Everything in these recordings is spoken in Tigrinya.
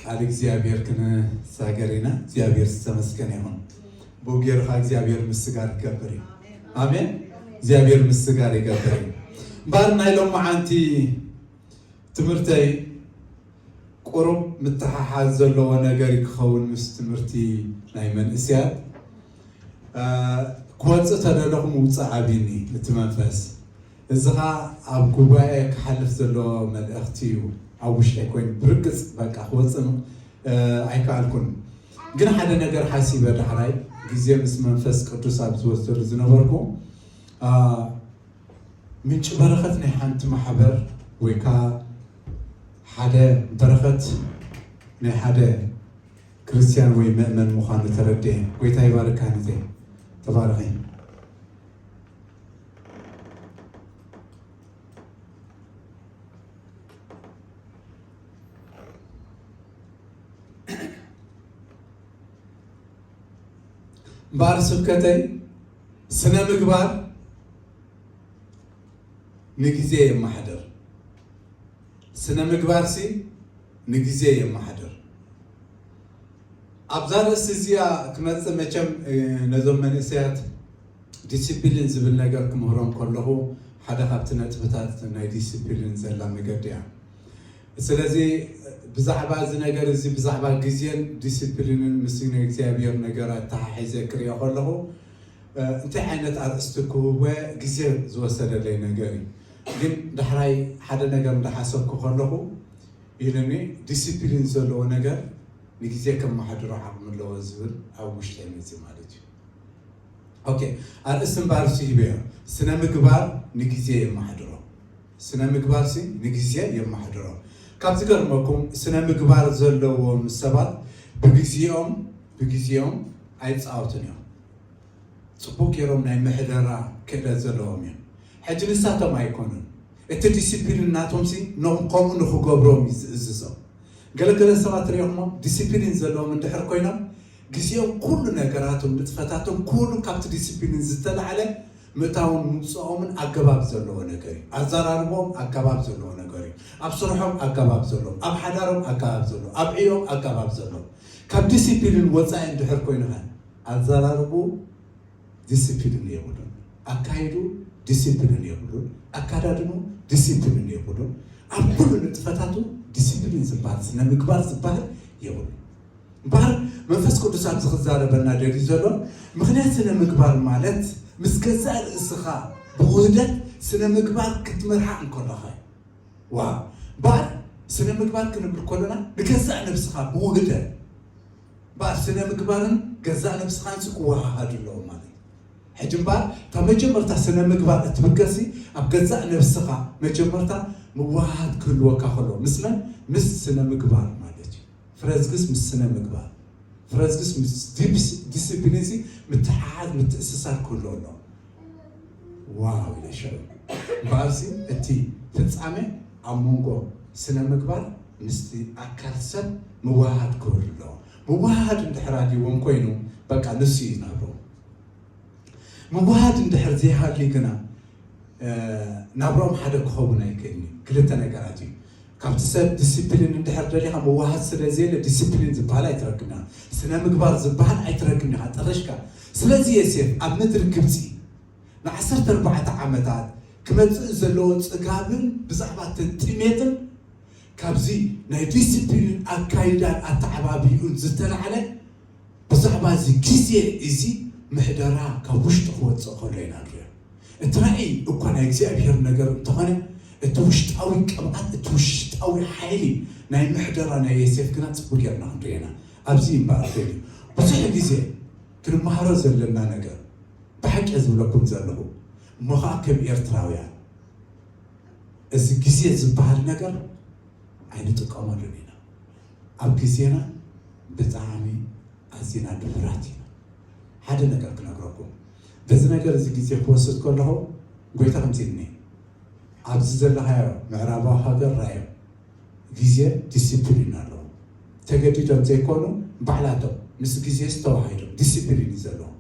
ቃል እግዚኣብሔር ክንሳገር ኢና። እግዚኣብሔር ዝተመስገነ ይኹን። ብኡ ገይሩ ኸዓ እግዚኣብሔር ምስጋር ይገብር እዩ። ኣሜን። እግዚኣብሔር ምስጋር ይገብር እዩ። እምበኣር ናይ ሎመዓንቲ ትምህርተይ ቁሩብ ምትሓሓዝ ዘለዎ ነገር እዩ ክኸውን ምስ ትምህርቲ ናይ መንእስያት። እ፣ ክወፅእ ተደለኹ ምውፃእ ኣብዩኒ እቲ መንፈስ። እዚ ኸዓ ኣብ ጉባኤ ክሓልፍ ዘለዎ መልእኽቲ እዩ። ኣብ ውሽጠይ ኮይኑ ብርግፅ በቃ ክወፅእ፣ እ፣ ኣይከኣልኩን። ግን ሓደ ነገር ሓሲበ ዳሕራይ ግዜ ምስ መንፈስ ቅዱስ ኣብ ዝወስደሉ ዝነበርኩ፣ እ፣ ምንጪ በረኸት ናይ ሓንቲ ማሕበር ወይ ከዓ ሓደ በረኸት ናይ ሓደ ክርስትያን ወይ ምእመን ምዃኑ ተረድኤ። ጎይታ ይባርካ ኣሕዋተይ። ተባረኺ። እምበኣር ስብከተይ ስነ ምግባር ንግዜ የመሓድር። ስነ ምግባርሲ ንግዜ የመሓድር። ኣብዛ ርእሲ እዚኣ ክመጽእ መቸም፣ እ፣ ነዞም መንእሰያት ዲሲፕሊን ዝብል ነገር ክምህሮም ከለኹ ሓደ ካብቲ ነጥብታት ናይ ዲሲፕሊን ዘላ መገዲ እያ። ስለዚ ብዛዕባ እዚ ነገር እዚ፣ ብዛዕባ ግዜን ዲሲፕሊንን ምስ ናይ እግዚኣብሔር ነገር ኣተሓሒዘ ክሪኦ ከለኹ፣ እ፣ እንታይ ዓይነት ኣርእስቲ ክህቦ ግዜ ዝወሰደለይ ነገር እዩ። ግን ዳሕራይ ሓደ ነገር እንዳሓሰብኩ ከለኹ ኢሉኒ፣ ዲሲፕሊን ዘለዎ ነገር ንግዜ ከመሓድሮ ዓቕሚ ኣለዎ ዝብል ኣብ ውሽጠይ መፅእ ማለት እዩ። ኦኬ፣ ኣርእስቲ እምበኣር ሲ ሂበዮ፣ ስነ ምግባር ንግዜ የመሓድሮ። ስነ ምግባር ሲ ንግዜ የመሓድሮ። ካብ ዝገርመኩም፣ ስነ ምግባር ዘለዎም ሰባት ብግዜኦም፣ ብግዜኦም ኣይፃወቱን እዮም። ፅቡቅ ገይሮም ናይ ምሕደራ ክእለት ዘለዎም እዮም። ሕጂ ንሳቶም ኣይኮኑን። እቲ ዲሲፕሊን ናቶም ሲ ኖም ከምኡ ንክገብሮም እዩ ዝእዝዞም። ገለገለ ሰባት ሪኦሞ ዲሲፕሊን ዘለዎም እንድሕር ኮይኖም ግዜኦም ኩሉ ነገራቶም፣ ንጥፈታቶም ኩሉ ካብቲ ዲሲፕሊን ዝተላዕለ ምእታውን ምውፅኦምን ኣገባብ ዘለዎ ነገር እዩ። ኣዘራርቦም ኣገባብ ዘለዎ ነገር እዩ። ኣብ ስርሖም ኣገባብ ዘለዎም፣ ኣብ ሓዳሮም ኣገባብ ዘለዎም፣ ኣብ ዕዮም ኣገባብ ዘለዎም። ካብ ዲሲፕሊን ወፃኢ እንድሕር ኮይንኸ ኣዘራርቡ ዲሲፕሊን የብሉን። ኣካይዱ ዲሲፕሊን የብሉን። ኣካዳድኑ ዲሲፕሊን የብሉን። ኣብ ኩሉ ንጥፈታቱ ዲሲፕሊን ዝበሃል ስነ ምግባር ዝበሃል የብሉን። እምበኣር መንፈስ ቅዱስ ኣብዚ ክዛረበና ደልዩ ዘሎ ምኽንያት ስነ ምግባር ማለት ምስ ገዛእ ርእስኻ ብውህደት ስነ ምግባር ክትመርሓ እንከለኻ እዩ። ዋ እምበኣር ስነ ምግባር ክንብል ከለና ንገዛእ ነብስኻ ብውህደት እምበኣር ስነ ምግባርን ገዛእ ነብስኻን ሲ ክወሃሃዱ ኣለዎም ማለት እዩ። ሕጂ እምበኣር እታ መጀመርታ ስነ ምግባር እትብገሲ ኣብ ገዛእ ነብስኻ መጀመርታ ምወሃሃድ ክህልወካ ከሎ ምስ መን? ምስ ስነ ምግባር ማለት እዩ። ፍረዝግስ ምስ ስነ ምግባር፣ ፍረዝግስ ምስ ዲፕስ-፣ ዲስፕሊን ሲ ምትሕሓዝ ምትእስሳር ክህልዎ ኣለዎ። ዋው ኢለ ሽዑ እምበኣርሲ እቲ ፍጻሜ ኣብ መንጎ ስነ ምግባር ምስቲ ኣካል ሰብ ምውሃሃድ ክህሉ ኣለዎ። ምውሃሃድ እንድሕር ኣልይዎም ኮይኑ በቃ ንሱ እዩ ናብርኦም። ምውሃሃድ እንድሕር ዘይሃልዩ ግና እ፣ ናብርኦም ሓደ ክኸውን ኣይክእልን እዩ። ክልተ ነገራት እዩ። ካብቲ ሰብ ዲሲፕሊን እንድሕር ደሊኻ ምውሃድ ስለ ዘየለ ዲሲፕሊን ዝበሃል ኣይትረክብን ኢኻ። ስነ ምግባር ዝበሃል ኣይትረክብን ኢኻ። ጠረሽካ። ስለዚ የሴፍ ኣብ ምድሪ ግብፂ ንዓሰርተ ኣርባዕተ ዓመታት ክመፅእ ዘለዎ ፅጋብን ብዛዕባ እቲ ጥሜትን ካብዚ ናይ ዲሲፕሊን ኣካይዳን ኣተዓባብዩን ዝተላዕለ ብዛዕባ እዚ ግዜ እዚ ምሕደራ ካብ ውሽጢ ክወፅእ ከሎ ኢና ንሪኦ። እቲ ራእይ እኳ ናይ እግዚኣብሔር ነገር እንተኾነ እቲ ውሽጣዊ ቅብኣት፣ እቲ ውሽጣዊ ሓይሊ ናይ ምሕደራ ናይ ዮሴፍ ግና ፅቡቅ ጌርና ክንሪኦ ኢና። ኣብዚ እምበኣር ኮይኑ ብዙሕ ግዜ ክንመሃሮ ዘለና ነገር ብሓቂ ዝብለኩም ዘለኹ እሞ ከዓ ከም ኤርትራውያን እዚ ግዜ ዝበሃል ነገር ኣይንጥቀመሉን ኢና። ኣብ ግዜና ብጣዕሚ ኣዚና ድሑራት ኢና። ሓደ ነገር ክነግረኩም፣ በዚ ነገር እዚ ግዜ ክወስድ ከለኹ ጎይታ ከምዚ ኢልኒ፣ ኣብዚ ዘለኻዮ ምዕራባዊ ሃገር ራዮ ግዜ ዲሲፕሊን ኣለዎ። ተገዲዶም ዘይኮኑ ባዕላቶም ምስ ግዜ ዝተዋሃይዶም ዲሲፕሊን እዩ ዘለዎም።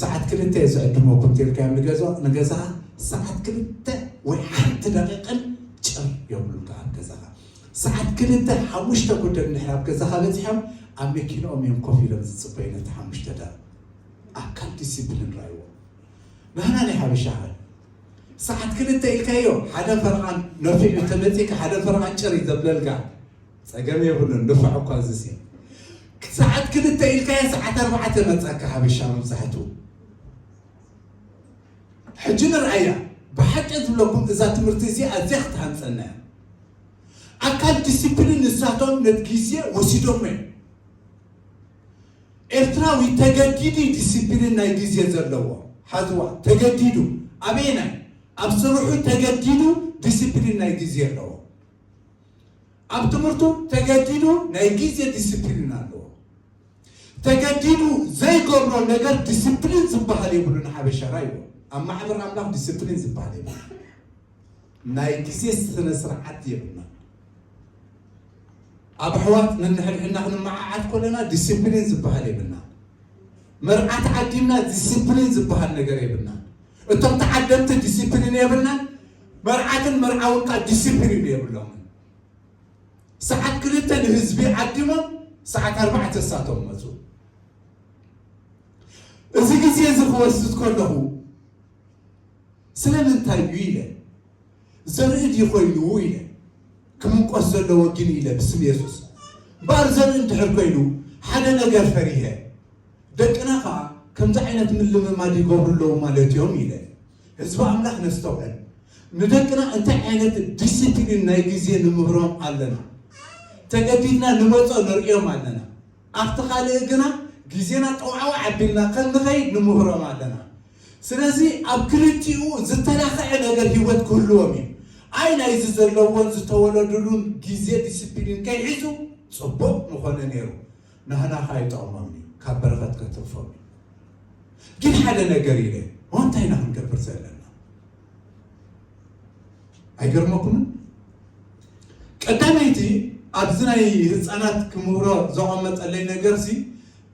ሰዓት ክልተ እየ ዝዕድመኩም እንተልካዮም ንገዛ ንገዛኻ ሰዓት ክልተ ወይ ሓንቲ ደቂቕን ጭር የብሉልካ ኣብ ገዛኻ። ሰዓት ክልተ ሓሙሽተ ጉደል እንድሕር ኣብ ገዛኻ በጺሖም ኣብ መኪንኦም እዮም ኮፍ ኢሎም ዝጽበዩ ነቲ ሓሙሽተ ደርቢ። ኣካል ዲሲፕሊን ራይዎ። ናህና ናይ ሓበሻኸ ሰዓት ክልተ ኢልካዮ ሓደ ፈርቓን ነፊዑ ተመጺካ ሓደ ፈርቓን ጭር ዘብለልካ ጸገም የብሉን። ንፋዕ እኳ ዝሲ ሰዓት ክልተ ኢልካዮ ሰዓት ኣርባዕተ መጻካ ሓበሻ መብዛሕቱ። ሕጂ ንርኣያ። ብሓቂ ዝብለኩም እዛ ትምህርቲ እዚኣ ኣዝያ ክትሃንጸና እያ። ኣካል ዲሲፕሊን ንሳቶም ነቲ ግዜ ወሲዶሞ እዮም። ኤርትራዊ ተገዲዱ ዲሲፕሊን ናይ ግዜ ዘለዎ ሓዝዋ ተገዲዱ ኣበየናይ ኣብ ስርሑ ተገዲዱ ዲሲፕሊን ናይ ግዜ ኣለዎ። ኣብ ትምህርቱ ተገዲዱ ናይ ግዜ ዲሲፕሊን ኣለዎ። ተገዲዱ ዘይገብሮ ነገር ዲሲፕሊን ዝበሃል የብሉን። ሓበሻ ራይዎ ኣብ ማሕበር ኣምላኽ ዲሲፕሊን ዝበሃል የብሉን። ናይ ግዜ ስነ ስርዓት የብልና። ኣብ ኣሕዋት ነንሕድሕድና ክንመዓዓድ ከለና ዲሲፕሊን ዝበሃል የብልና። መርዓ ተዓዲምና ዲሲፕሊን ዝበሃል ነገር የብልና። እቶም ተዓደምቲ ዲሲፕሊን የብልና። መርዓትን መርዓውን ከዓ ዲሲፕሊን የብሎምን። ሰዓት ክልተ ንህዝቢ ዓዲሞም ሰዓት ኣርባዕተ እሳቶም መፁ። እዚ ግዜ እዚ ክወስድ ከለኹ ስለምንታይ እዩ ኢለ ዘርኢ ድዩ ኮይኑ ኢለ ክምንቆስ ዘለዎ ግን ኢለ ብስም የሱስ እምበኣር ዘርኢ እንድሕር ኮይኑ ሓደ ነገር ፈሪሀ ደቅና ከዓ ከምዚ ዓይነት ምልምማድ ይገብሩ ኣለዉ ማለት እዮም ኢለ ህዝቢ ኣምላኽ ነስተውዕል። ንደቅና እንታይ ዓይነት ዲሲፕሊን ናይ ግዜ ንምህሮም ኣለና። ተገዲድና ንመጾ ንርእዮም ኣለና። ኣብቲ ካልእ ግና ግዜና ጠውዓው ኣቢልና ከም ንኸይድ ንምህሮም ኣለና። ስለዚ ኣብ ክልቲኡ ዝተላኸዐ ነገር ህይወት ክህልዎም እዩ። ኣይ ናይዚ ዘለዎን ዝተወለዱሉን ግዜ ዲሲፕሊን ከይሒዙ ጽቡቕ ምኾነ ነይሩ። ናህና ከኣ ይጠቕሞም እዩ፣ ካብ በረኸት ከትርፎም እዩ። ግን ሓደ ነገር ኢለ፣ እንታይ ኢና ክንገብር ዘለና? ኣይገርመኩምን? ቀዳመይቲ ኣብዚ ናይ ህፃናት ክምህሮ ዘቐመጠለይ ነገርሲ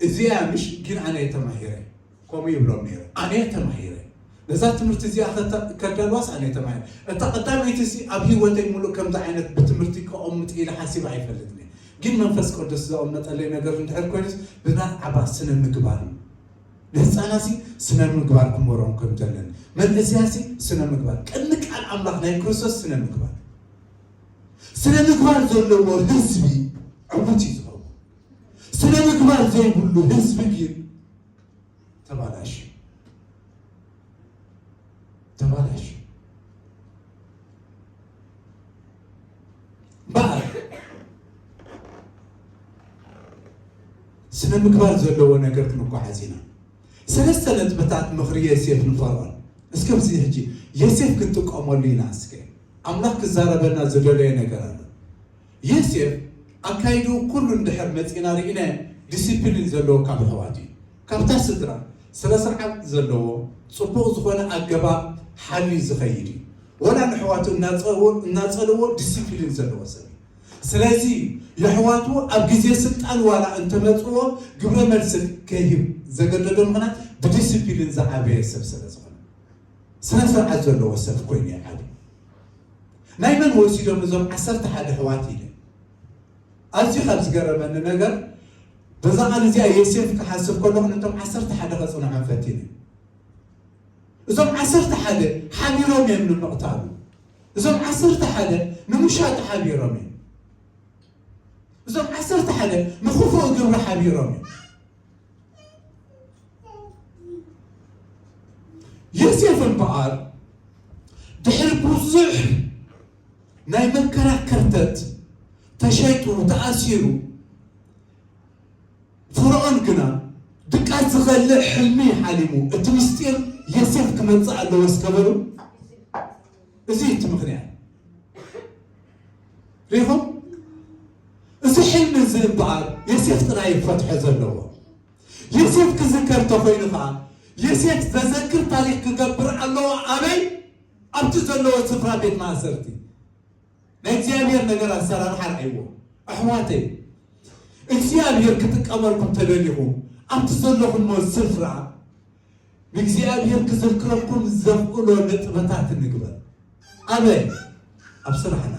እዚኣ ምሽ ግን ኣነ እየ ተማሂረ። ከምኡ ይብሎም ነይረ። ኣነ እየ ተማሂረ። ነዛ ትምህርቲ እዚኣ ከተ- ከዳልዋስ ኣነ እየ ተማሂረ። እታ ቀዳመይቲ ሲ ኣብ ህይወተይ ሙሉእ ከምዚ ዓይነት ብትምህርቲ ከቐምጥ ኢለ ሓሲበ ኣይፈልጥን እየ። ግን መንፈስ ቅዱስ ዘቐመጠለይ ነገር እንድሕር ኮይኑስ ብዛዕባ ስነ ምግባር እዩ። ንህፃናሲ ስነ ምግባር ክመሮም ከም ዘለን መንእሰያሲ ስነ ምግባር ቅድሚ ቃል ኣምላኽ ናይ ክርስቶስ ስነ ምግባር ስነ ምግባር ዘለዎ ህዝቢ ዕውት እዩ ዝኸውን። ስነ ምግባር ዘይብሉ ህዝቢ ግን ተባላሽ ተባላሽ በኣር ስነ ምግባር ዘለዎ ነገር ክንጓዓዝ ኢና። ሰለስተ ነጥብታት ምኽሪ የሴፍ ንፈርዖን። እስከ ብዚ ሕጂ የሴፍ ክንጥቀመሉ ኢና። እስከ ኣምላኽ ክዛረበና ዝደለየ ነገር ኣሎ። የሴፍ ኣካይድኡ ኩሉ እንድሕር መጺና ርኢናዮ ዲሲፕሊን ዘለዎ ካብ ኣሕዋቱ እዩ። ካብታ ስድራ ስነ ስርዓት ዘለዎ ጽቡቕ ዝኾነ ኣገባብ ሓልዩ ዝኸይድ እዩ። ወላ ንኣሕዋቱ እናጸልዎ ዲሲፕሊን ዘለዎ ሰብ እዩ። ስለዚ የሕዋቱ ኣብ ግዜ ስልጣን ዋላ እንተመጽዎ ግብረ መልሲ ከይህብ ዘገደዶ ምኽንያት ብዲሲፕሊን ዝዓበየ ሰብ ስለ ዝኾነ ስነ ስርዓት ዘለዎ ሰብ ኮይኑ ይዓቢ። ናይ መን ወሲዶም እዞም ዓሰርተ ሓደ ኣሕዋት ኢለ ኣዝዩ ካብ ዝገረመኒ ነገር በዛ ቃል እዚኣ የሴፍ ክሓስብ ከለኹ ነቶም ዓሰርተ ሓደ ከጽንዖም ፈቲነ። እዞም ዓሰርተ ሓደ ሓቢሮም እዮም ንምቕታሉ። እዞም ዓሰርተ ሓደ ንምሻጥ ሓቢሮም እዮም። እዞም ዓሰርተ ሓደ ንኽፉእ ግብሪ ሓቢሮም እዮም። ዮሴፍ እምበኣር ድሕሪ ብዙሕ ናይ መከራ ከርተት ተሸይጡ ተኣሲሩ፣ ፈርዖን ግና ድቃስ ዝኸልእ ሕልሚ ሓሊሙ፣ እቲ ምስጢር ዮሴፍ ክመጽእ ኣለዎ እስከ በሉ። እዚ እቲ ምኽንያት ሪኹም። እዚ ሕልሚ እዚ እምበኣር ዮሴፍ ጥራይ እዩ ክፈትሖ ዘለዎ። ዮሴፍ ክዝከር ተኾይኑ ኸዓ ዮሴፍ ዘዘክር ታሪኽ ክገብር ኣለዎ። ኣበይ? ኣብቲ ዘለዎ ስፍራ ቤት ማእሰርቲ። ናይ እግዚኣብሔር ነገር ኣሰራርሓ ርኣይዎ ኣሕዋተይ። እግዚኣብሔር ክጥቀመልኩም ተደሊኹም ኣብቲ ዘለኹሞ ስፍራ ንእግዚኣብሔር ክዘክረኩም ዘኽእሎ ነጥበታት ንግበር። ኣበይ? ኣብ ስራሕና።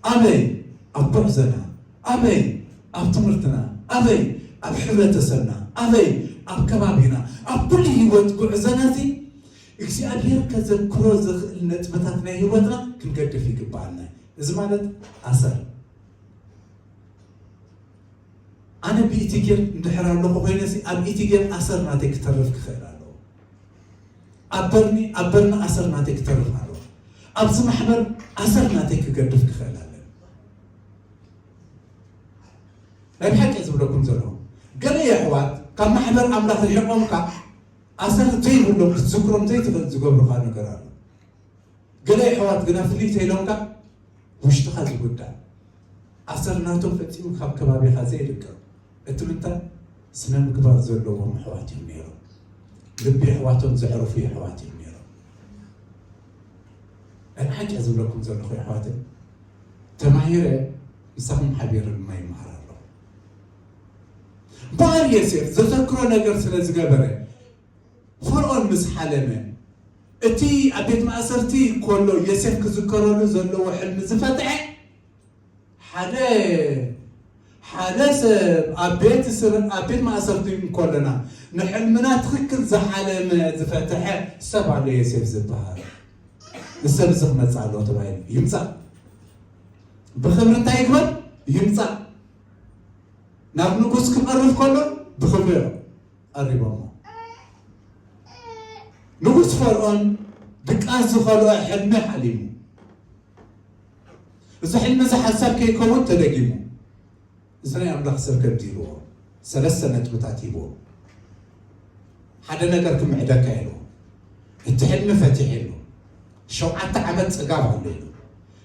ኣበይ? ኣብ ጉዕዞና፣ ኣበይ? ኣብ ትምህርትና፣ ኣበይ? ኣብ ሕብረተሰብና፣ ኣበይ? ኣብ ከባቢና፣ ኣብ ኩሉ ህይወት ጉዕዞና እዚ እግዚኣብሔር ከዘክሮ ዝኽእል ነጥብታት ናይ ህይወትና ክንገድፍ ይግብኣና። እዚ ማለት ኣሰር። ኣነ ብኢቲ ጌር እንድሕር ኣለኹ ኮይነ ሲ ኣብ ኢቲ ጌር ኣሰር ናተይ ክተርፍ ክኽእል ኣለዎ። ኣብ በርኒ ኣብ በርኒ ኣሰር ናተይ ክተርፍ ኣለዎ። ኣብዚ ማሕበር ኣሰር ናተይ ክገድፍ ክኽእል ኣለዎ። ናይ ብሓቂ ዝብለኩም ዘለኹ ገለ የሕዋት ካብ ማሕበር ኣምላኽ ርሒቖምካ ኣሰር ዘይብሎም ክትዝክሮም ዘይትኽእል ዝገብሩኻ ነገር ኣሎ። ገለ የሕዋት ግና ፍልይ ተይሎምካ ውሽጥኻ ዝጉዳእ ኣሰር ናቶም ፈጺሙ ካብ ከባቢኻ ዘይልቀቕ እቲ ምንታይ ስነ ምግባር ዘለዎም ኣሕዋት እዮም ነይሮም። ልቢ ኣሕዋቶም ዘዕርፉ ኣሕዋት እዮም ነይሮም። ናይ ብሓቂ ዝብለኩም ዘለኹ ኣሕዋትን ተማሂረ ምሳኹም ሓቢረ ድማ ይመሃር ኣለኹ። እምበኣር ዮሴፍ ዘዘክሮ ነገር ስለ ዝገበረ ፈርዖን ምስ ሓለመ እቲ ኣብ ቤት ማእሰርቲ ከሎ ዮሴፍ ክዝከረሉ ዘለዎ ሕልሚ ዝፈትሐ ሓደ ሓደ ሰብ ኣብ ቤት እስር ኣብ ቤት ማእሰርቲ እንከለና ንሕልምና ትኽክል ዝሓለመ ዝፈትሐ ሰብ ኣሎ ዮሴፍ ዝበሃል። ንሰብ እዚ ክመፅእ ኣለዎ ተባሂሉ ይምፃእ። ብኽብሪ እንታይ ይግበር ይምፃእ። ናብ ንጉስ ክቐርብ ከሎ ብኽብሪ እዮም ቀሪቦሞ። ንጉስ ፈርዖን ድቃስ ዝኸልኦ ሕልሚ ሓሊሙ። እዚ ሕልሚ እዚ ሓሳብ ከይከውን ተደጊሙ። እዚ ናይ ኣምላኽ ሰብ ከምዚ ኢልዎ ሰለስተ ነጥብታት ሂብዎ። ሓደ ነገር ክምዕደካ ኢልዎ እቲ ሕልሚ ፈቲሕ ኢሉ ሸውዓተ ዓመት ጽጋብ ኣሎ ኢሉ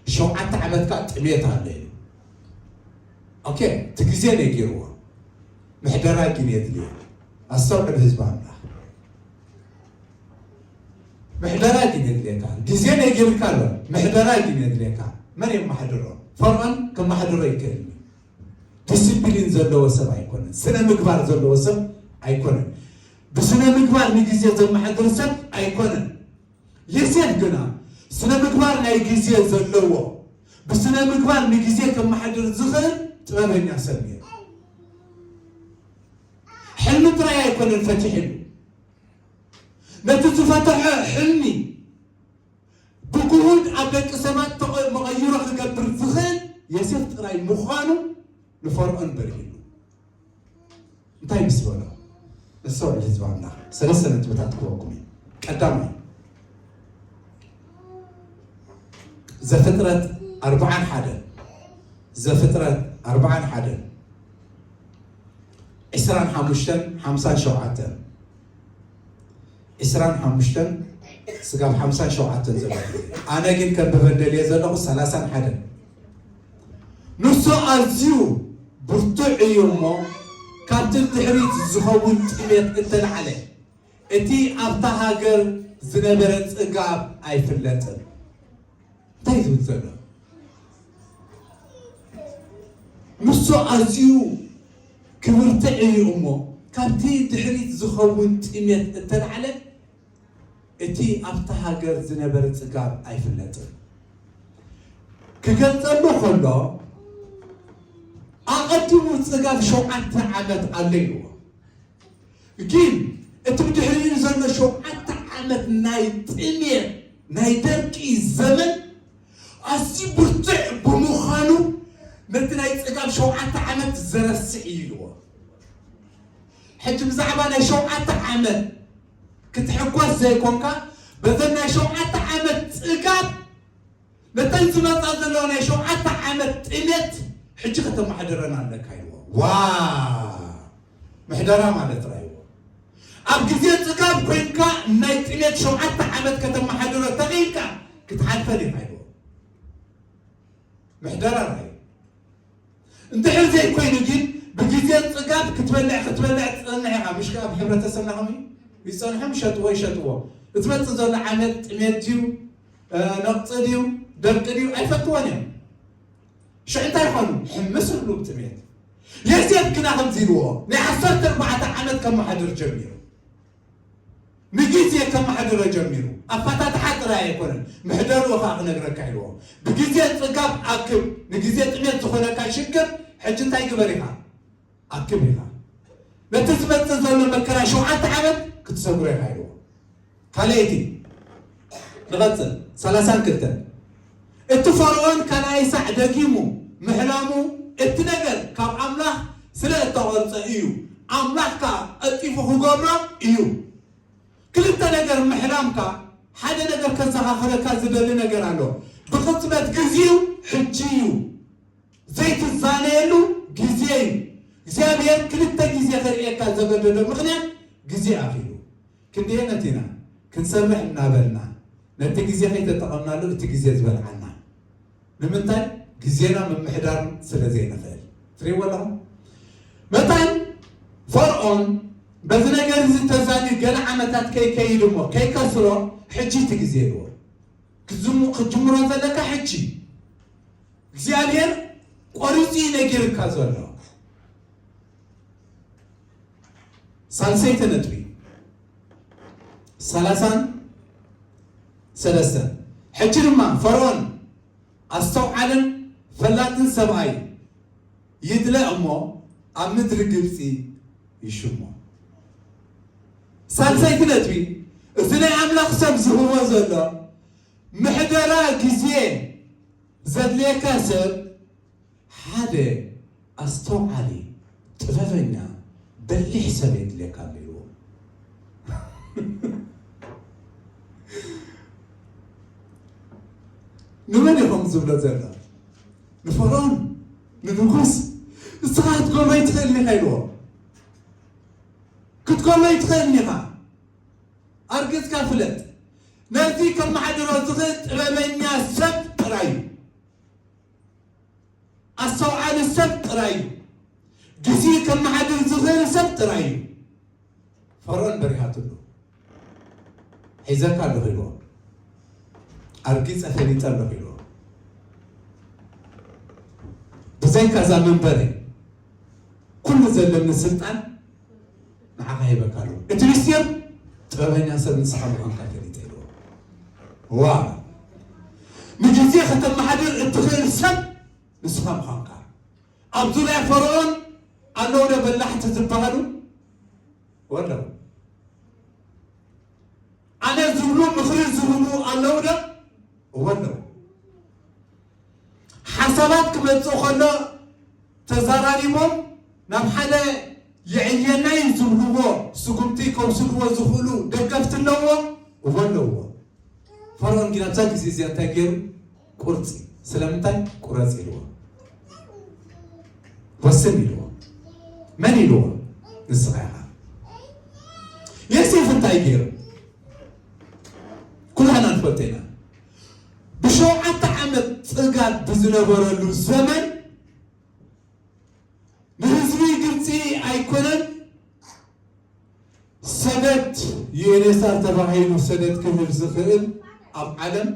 ሸውዓተ ዓመት ከዓ ጥሜት ኣሎ ኢሉ። ኦኬ እቲ ግዜ ነጊርዎ ምሕደራ ግን የድልዮ። ኣስተውዕል ህዝቢ ኣምላኽ ምሕደራ ግን የድልየካ። ግዜ ነጊርካ ኣሎ ምሕደራ ግን የድልየካ። መን የማሓድሮ? ፈርዖን ከማሓድሮ ይክእል። ዲሲፕሊን ዘለዎ ሰብ ኣይኮነን። ስነ ምግባር ዘለዎ ሰብ ኣይኮነን። ብስነ ምግባር ንግዜ ዘማሓድር ሰብ ኣይኮነን። ዮሴፍ ግና ስነ ምግባር ናይ ግዜ ዘለዎ ብስነ ምግባር ንግዜ ከማሓድር ዝኽእል ጥበበኛ ሰብ ነይሩ። ሕልሚ ጥራይ ኣይኮነን ፈቲሕሉ። ነቲ ዝፈተሐ ሕልሚ ብግሁድ ኣብ ደቂ ሰባት ተቐ- መቐይሮ ክገብር ዝኽእል ዮሴፍ ጥራይ ምዃኑ ንፈርዖን በሪህሉ። እንታይ ምስ በሎ? ነስተውዕል ህዝቢ ኣምላኽ ሰለስተ ነጥብታት ክበኩም እዩ። ቀዳማይ ዘፍጥረት ኣርብዓን ሓደን ዘፍጥረት ኣርብዓን ሓደን ዕስራን ሓሙሽተን ሓምሳን ሸውዓተን ዕስራን ሓሙሽተን ስጋብ ሓምሳን ሸውዓተን ዘሎ ኣነ ግን ከም ብበደል እየ ዘለኹ ሰላሳን ሓደን ንሱ ኣዝዩ ብርቱዕ እዩ እሞ ካብቲ ድሕሪት ዝኸውን ጥሜት እተላዕለ እቲ ኣብታ ሃገር ዝነበረ ጽጋብ ኣይፍለጥን እንታይ ዝብል ዘሎ ንሱ ኣዝዩ ክብርትዕ እዩ እሞ ካብቲ ድሕሪት ዝኸውን ጥሜት እተላዕለ እቲ ኣብታ ሃገር ዝነበረ ጽጋብ ኣይፍለጥን ክገልጸሉ ከሎ ኣቐዲሙ ጽጋብ ሸውዓተ ዓመት ኣሎ ኢልዎ ግን እቲ ብድሕሪኡ ዘሎ ሸውዓተ ዓመት ናይ ጥሜት ናይ ደርቂ ዘመን ኣዝዩ ብርቱዕ ብምዃኑ ነቲ ናይ ጽጋብ ሸውዓተ ዓመት ዘረስዕ እዩ ኢልዎ። ሕጂ ብዛዕባ ናይ ሸውዓተ ዓመት ክትሕጎስ ዘይኮንካ በዘን ናይ ሸውዓተ ዓመት ጽጋብ ነተን ዝመፃ ዘለዋ ናይ ሸውዓተ ዓመት ጥሜት ሕጂ ከተማሕድረን ኣለካ ኢልዎ። ዋ ምሕደራ ማለት ራይዎ ኣብ ግዜ ፅጋብ ኮይንካ ናይ ጥሜት ሸውዓተ ዓመት ከተማሓድሮ ተኽኢልካ ክትሓልፈን ኢኻ ኢልዎ። ምሕደራ ራይ እንድሕር ዘይኮይኑ ግን ብግዜ ፅጋብ ክትበልዕ ክትበልዕ ትፀንሕ ኢኻ። ምሽ ኣብ ሕብረተሰብና ከምኡ ይፀንሖም ይሸጥዎ ይሸጥዎ። እትመፅእ ዘሎ ዓመት ጥሜት ድዩ ነቕፂ ድዩ ደርቂ ድዩ ኣይፈትዎን እዮም። ሽዑ እንታይ ይኾኑ? ሕምስ ይብሉ ብጥሜት። ዮሴፍ ግና ከምዚ ኢልዎ ናይ ዓሰርተ ኣርባዕተ ዓመት ከመሓድር ጀሚሩ። ንግዜ ከመሓድሮ ጀሚሩ። ኣፈታትሓ ጥራይ ኣይኮነን፣ ምሕደርኡ ኸኣ ክነግረካ ኢልዎ። ብግዜ ጽጋብ ኣክብ፣ ንግዜ ጥሜት ዝኾነካ ሽግር ሕጂ እንታይ ግበር ኢኻ? ኣክብ ኢኻ። ነቲ ዝመጽእ ዘሎ መከራ ሸውዓተ ዓመት ክትሰግሮ ኢኻ ኢልዎ። ካልኣይቲ ንቐጽል። ሰላሳን ክልተን እቲ ፈርዖን ካልኣይ ሳዕ ደጊሙ ምሕላሙ እቲ ነገር ካብ ኣምላኽ ስለ እተቖርጸ እዩ። ኣምላኽ ከኣ ቀልጢፉ ክገብሮ እዩ። ክልተ ነገር ምሕላምካ ሓደ ነገር ከዘኻኽረካ ዝደሊ ነገር ኣሎ። ብቕጽበት ግዜኡ ሕጂ እዩ። ዘይትዛነየሉ ግዜ እዩ። እግዚኣብሔር ክልተ ግዜ ከርእየካ ዘገደዶ ምኽንያት ግዜ ኣኺሉ። ክንደየነት ኢና ክንሰርሕ እናበልና ነቲ ግዜ ከይተጠቐምናሉ እቲ ግዜ ዝበልዓና። ንምንታይ? ግዜና ምምሕዳር ስለ ዘይንኽእል። ትርእይዎ ኣለኹም? መታን ፈርዖን በዚ ነገር እዚ ተዛንዩ ገለ ዓመታት ከይከይድ እሞ ከይከስሮ ሕጂ እቲ ግዜ ኢልዎ። ክዝሙ-፣ ክትጅምሮ ዘለካ ሕጂ። እግዚኣብሔር ቆሪጹ እዩ ነጊርካ ዘሎ። ሳልሰይቲ ነጥቢ፣ ሰላሳን ሰለስተን። ሕጂ ድማ ፈርዖን ኣስተውዓልን ፈላጥን ሰብኣይ ይድለ እሞ ኣብ ምድሪ ግብጺ ይሽሞ። ሳልሰይቲ ነጥቢ፣ እዚ ናይ ኣምላኽ ሰብ ዝህቦ ዘሎ ምሕደራ ግዜ ዘድልየካ ሰብ ሓደ ኣስተውዓሊ፣ ጥበበኛ፣ በሊሕ ሰብ የድልየካ ኣሎ ኢልዎ። ንመን ኢኹም ዝብሎ ዘሎ? ንፈርዖን፣ ንንጉስ። እስኻ ክትገብሮ ኣይትኽእልን ኢኻ ኢልዎ። ክትገብሮ ኣይትኽእልን ኢኻ። ኣርጊጽካ ፍለጥ። ነዚ ከመሓድሮ ዝኽእል ጥበበኛ ሰብ ጥራይ እዩ። ኣስተውዓሊ ሰብ ጥራይ እዩ። ግዜ ከመሓድር ዝኽእል ሰብ ጥራይ እዩ። ፈርዖን በሪሃትሉ። ሒዘካ ኣለኹ ኢልዎ። ኣርጊጸ ፈሊጠ ኣለኹ ኢልዎ። ብዘይካ እዛ መንበሪ ኩሉ ዘለኒ ስልጣን ንዓኻ ሂበካ ኣለኹ። እቲ ምስጢር ጥበበኛ ሰብ ንስኻ ምዃንካ ፈሊጠ ኢልዎ። ዋ! ንግዜ ከተመሓድር እትኽእል ሰብ ንስኻ ምዃንካ። ኣብ ዙርያ ፈርዖን ኣለዉ ዶ በላሕቲ ዝበሃሉ? ወለው። ኣነ ዝብሉ ምኽሪ ዝህቡ ኣለዉ ዶ? እወ ኣለዉ። ሓሳባት ክመጽእ ከሎ ተዘራሪቦም ናብ ሓደ የዕየና እዩ ዝብልዎ ስጉምቲ ከውስድዎ ዝኽእሉ ደገፍቲ ኣለዎ? እወ ኣለዎ። ፈርዖን ግን ኣብዛ ግዜ እዚኣ እንታይ ገይሩ? ቁርጺ። ስለምንታይ? ቁረጽ ኢልዎ። ወስን ኢልዎ። መን ኢልዎ? ንስኻ ኢኻ። ዮሴፍ እንታይ ገይሩ? ኩላህና ንፈልጦ ኢና። ብሸውዓተ ዓመት ጽጋብ ብዝነበረሉ ዘመን ንህዝቢ ግብጺ ኣይኮነን ሰደድ ዩ ኤን ኤስ ኣር ተባሂሉ ሰደድ ክህብ ዝኽእል ኣብ ዓለም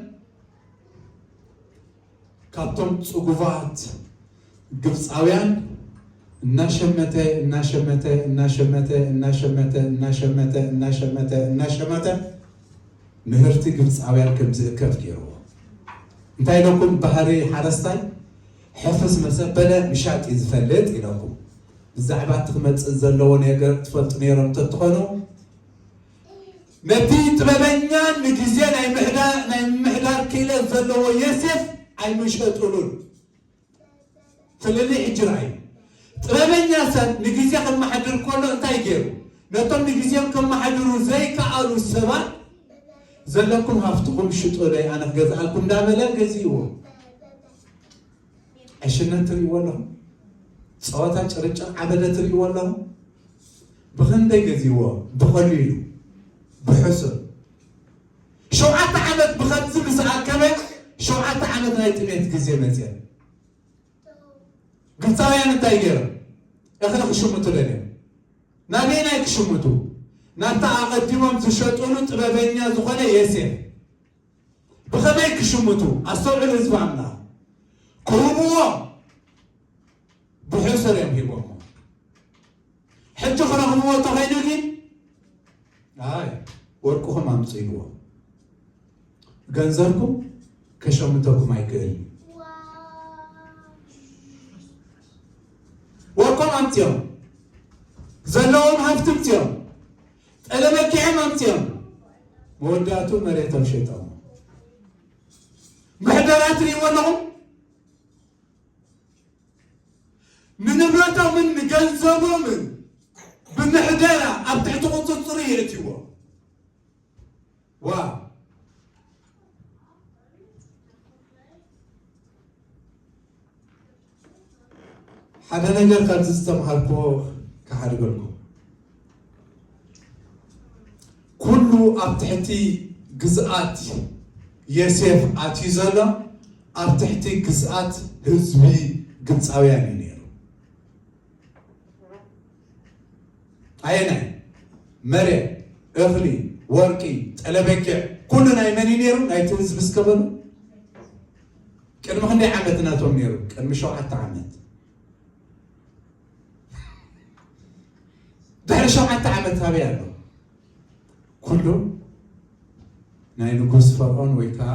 ካብቶም ጽጉባት ግብጻውያን እናሸመተ እናሸመተ እናሸመተ እናሸመተ እናሸመተ እናሸመተ እናሸመተ ምህርቲ ግብጻውያን ከም ዝእከብ ገይርዎ። እንታይ ኢለኩም? ባህሪ ሓረስታይ ሕፍስ መሰበለ ምሻጥ እዩ ዝፈልጥ ኢለኩም። ብዛዕባ እቲ ክመጽእ ዘለዎ ነገር ትፈልጡ ነይሮም እንተትኾኑ ነቲ ጥበበኛ ንግዜ ናይ ምሕዳ-፣ ናይ ምምሕዳር ክእለት ዘለዎ ዮሴፍ ኣይምሸጡሉን። ፍልልይ ሕጂ ረኣዩ። ጥበበኛ ሰብ ንግዜ ከመሓድር ከሎ እንታይ ገይሩ? ነቶም ንግዜም ከመሓድሩ ዘይከኣሉ ሰባት ዘለኩም ሃፍትኹም ሽጡለይ ኣነ ክገዝኣልኩም እንዳበለ ገዚእዎ። ዕሽነት ትርእይዎ ኣለኹም? ጸወታ ጭርጭር ዓበደ ትርእይዎ ኣለኹም? ብኽንደይ ገዚእዎ? ብቐሊሉ፣ ብሕሱር። ሸውዓተ ዓመት ብኸምዚ ምስ ኣከበ ሸውዓተ ዓመት ናይ ጥሜት ግዜ መጽአ። ግብፃውያን እንታይ ገይሮም? እኽሊ ክሽምቱ ደልዮም። ናበየናይ ክሽምቱ? ናብታ ኣቐዲሞም ዝሸጡሉ ጥበበኛ ዝኾነ ዮሴፍ። ብኸመይ ክሽምቱ? ኣስተውዕሉ ህዝቢ ኣምላኽ። ክህብዎ ብሕሱር እዮም ሂቦሞ። ሕጂ ክረኽብዎ ተኾይኑ ግን ኣይ ወርቅኹም ኣምፅእዎ፣ ገንዘብኩም ከሸምተኩም ኣይክእልን። ወርቆም ኣምፅኦም፣ ዘለዎም ሃፍቲ ኣምፅኦም፣ ጠለመኪዖም ኣምፅኦም፣ መወዳእቱ መሬቶም ሸይጦም። ምሕደራ ትሪእዎ ኣለኹም? ንንብረቶምን ንገንዘቦምን ብምሕደራ ኣብ ትሕቲ ቁፅፅሩ የእትዎ። ዋ ሓደ ነገር ካብዚ ዝተምሃርኩዎ ክሓድገልኩም። ኩሉ ኣብ ትሕቲ ግዝኣት የሴፍ ኣትዩ ዘሎ ኣብ ትሕቲ ግዝኣት ህዝቢ ግብፃውያን እዩ ነይሩ። ኣየናይ መሬት፣ እኽሊ፣ ወርቂ፣ ጠለበጊዕ ኩሉ ናይ መን እዩ ነይሩ? ናይቲ ህዝቢ እስከ በሉ። ቅድሚ ክንደይ ዓመት ናቶም ነይሩ? ቅድሚ ሸውዓተ ዓመት። ድሕሪ ሸውዓተ ዓመት ኣበይ ኣሎ? ኩሉ ናይ ንጉስ ፈርዖን ወይ ከዓ